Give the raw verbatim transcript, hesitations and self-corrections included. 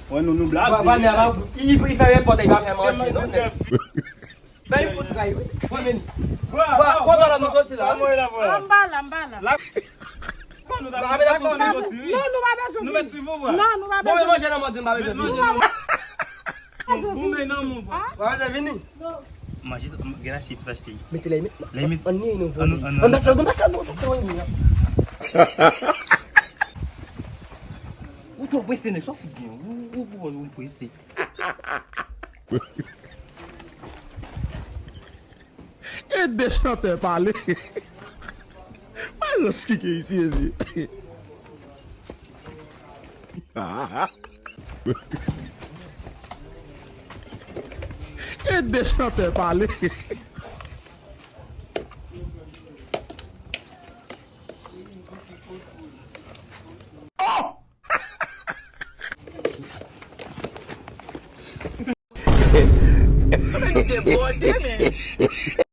Wè nou, nou blaze. Vanè a, li, li fè nenpòt, li pa fè manje, non, nèg. Fè yon fout tray, wi. Wè, men. Wè, kote la nou soti la? Anba la, anba la. Ban nou ta, ban nou ta soti, wi. Non, nou pa bezwen vini. Nou mèt swiv ou, vwa. Non, nou pa bezwen. Bon, men manje nan mòd, nou pa bezwen vini. Manje nan mòd. Bon, bon, men nan mon, vwa. Wè, se vini. Manje, gen achte, se achte. Mete la, mete. La, mete. Ann, ann, ann, ann. Ann, ann, ann. Ou twò prese, nèg, sa w fout gen. Ou, ou, ou, ou prese. E de chantè pale. Mwen rans kike isi, mezi. E de chantè pale. Oh! Mwen debòde, men.